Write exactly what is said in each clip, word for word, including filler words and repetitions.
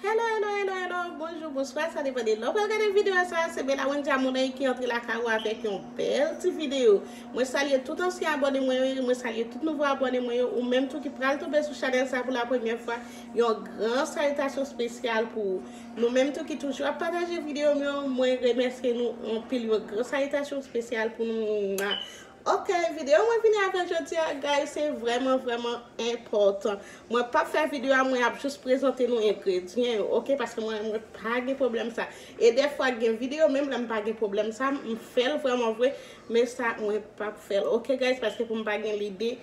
Hello, hello, hello, hello, bonjou, bonswa, sa depann de lè w pral gade videyo sa, se Bella Wendy Amonay ki antre lakay ou avèk yon bèl ti videyo. Mwen salye tout ansyen abòne mwen yo, mwen salye tout nouvo abòne mwen yo, ou menm tou ki pral tonbe sou chanèl sa pou la premyè fwa, yon gran salitasyon espesyal pou ou. Nou menm tou ki toujou ap pataje videyo m yo, mwen remèsye nou anpil, yon gran salitasyon espesyal pou nou. Ok, videyo mwen vini avè jodi a, guys, se vrèman, vrèman enpòtan. Mwen p ap fè videyo a, mwen ap jis prezante nou engredyan yo, ok? Paske mwen, mwen pa gen pwoblèm sa. E dèfwa gen videyo, menm lè m pa gen pwoblèm sa, m fè l vrèman vre, men sa, mwen p ap fè l, ok, guys? Paske pou m pa gen lide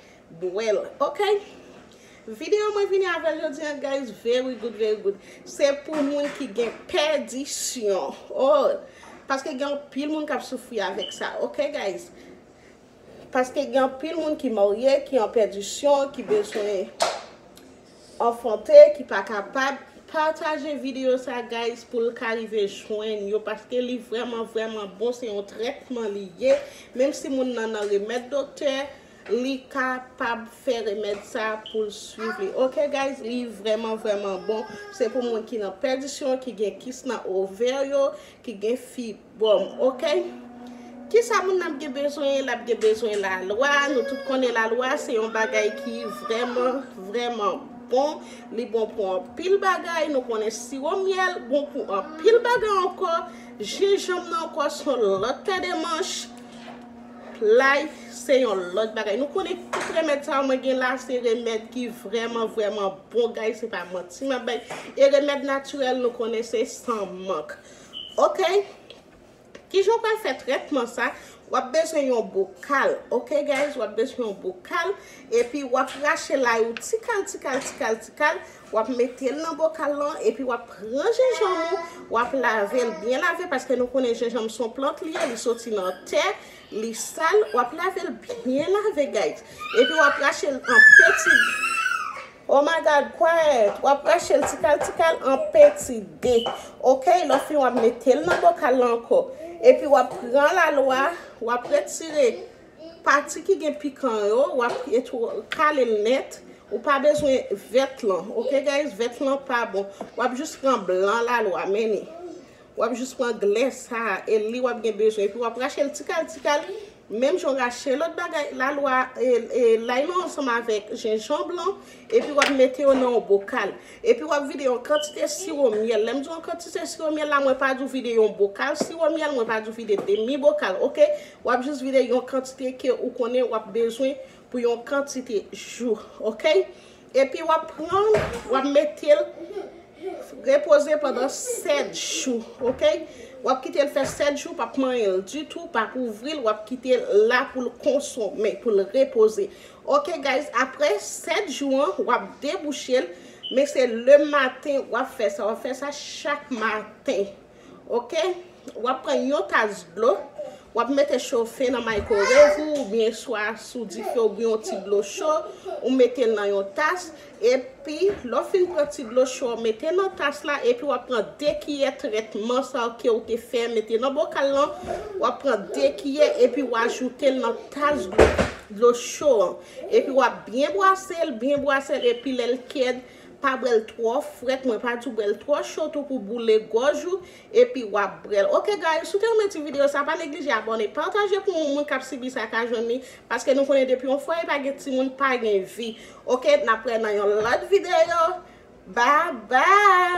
bwè l, ok? Videyo mwen vini avè l jodi a, guys, very good, very good. Se pou moun ki gen pèdisyon. Oh, paske gen anpil moun k ap soufri avèk sa, ok, guys? Paske gen anpil moun ki marye, ki an pèdisyon, ki bezwen anfante, ki pa kapab. Pataje videyo sa, guys, pou l ka rive jwenn yo, paske li vrèman, vrèman bon. Se yon trètman li ye. Menm si moun nan nan remèd doktè, li kapab fè remèd sa pou l swiv li. Ok, guys, li vrèman, vrèman bon. Se pou moun ki nan pèdisyon, ki gen kis nan ovè yo, ki gen fib. Bon, ok. Kisa moun nan ap gen bezwen? L ap gen bezwen lalwa. Nou tout konnen lalwa se yon bagay ki vrèman, vrèman bon. Li bon pou anpil bagay. Nou konnen siwo myèl bon pou anpil bagay ankò. Jenjanm nan ankò se yon lòt pè de manch. Lay se yon lòt bagay. Nou konnen tout remèd sa yo mwen gen la, se remèd ki vrèman, vrèman bon, guys. Se pa manti m ap bay. E remèd natirèl, nou konnen se san mank. Ok? Kijan w pral fè trètman sa? W ap bezwen yon bokal, ok, guys? W ap bezwen yon bokal, epi w ap rache lay ou tikal, tikal, tikal, tikal. W ap mete l nan bokal lan, epi w ap pran jenjanm ou, w ap lave l byen lave, paske nou konnen jenjanm se yon plant li ye, li soti nan tè, li sal. W ap lave l byen lave, guys. Epi w ap rache l an peti. Oh my God, quiet. W ap rache l tikal tikal an peti de. Ok, lè w fin w ap mete l nan bokal la ankò. Epi w ap pran lalwa, w ap retire pati ki gen pikan yo, w ap etou kale l nèt. Ou pa bezwen vèt lan. Ok, guys, vèt lan pa bon. W ap jis pran blan lalwa, men li. W ap jis pran glè sa a, e li w ap gen bezwen. Epi w ap rache l tikal tikal. Menm jan w rache lòt bagay, lalwa, e, e, lay lan ansanm avèk jenjanm lan, epi w ap mete yo nan yon bokal. Epi w ap vide yon kantite siwo myèl. Lè m di yon kantite siwo myèl la, mwen pa di w vide yon bokal siwo myèl, mwen pa di w vide demi bokal, ok? W ap jis vide yon kantite ke ou konnen w ap bezwen pou yon kantite jou, ok? Epi w ap pran, w ap mete l repoze pandan sèt jou, ok? W ap kite l fè sèt jou, p ap manyen l ditou, p ap ouvri l, w ap kite l la pou l konsonmen, pou l repoze. Ok, guys, apre sèt jou an, w ap debouche l, men se le maten w ap fè sa, w ap fè sa chak maten. Ok? W ap pran yon tas dlo, w ap mete chofe nan microwave ou, oubyen swa sou dife, oubyen yon ti dlo cho, ou mete l nan yon tas, epi lè w fin pran ti dlo cho w mete nan tas la, epi w ap pran de kiyè trètman sa ke w te fè mete nan bokal lan, w ap pran de kiyè, epi w ajoute l nan tas dlo, dlo cho an. Epi w ap byen bwase l, byen bwase l, epi lè l kèd, pa bwè l twò frèt, mwen pa di w bwè l twò cho tou pou boule gòj ou, epi w ap bwè l. Ok, guys, si w te renmen ti videyo sa, pa neglije abòne, pataje pou moun k ap sibi sa ka jwenn li, paske nou konnen depi yon fwaye pa gen timoun, pa gen vi. Ok, n ap wè nan yon lòt videyo. Bye bye!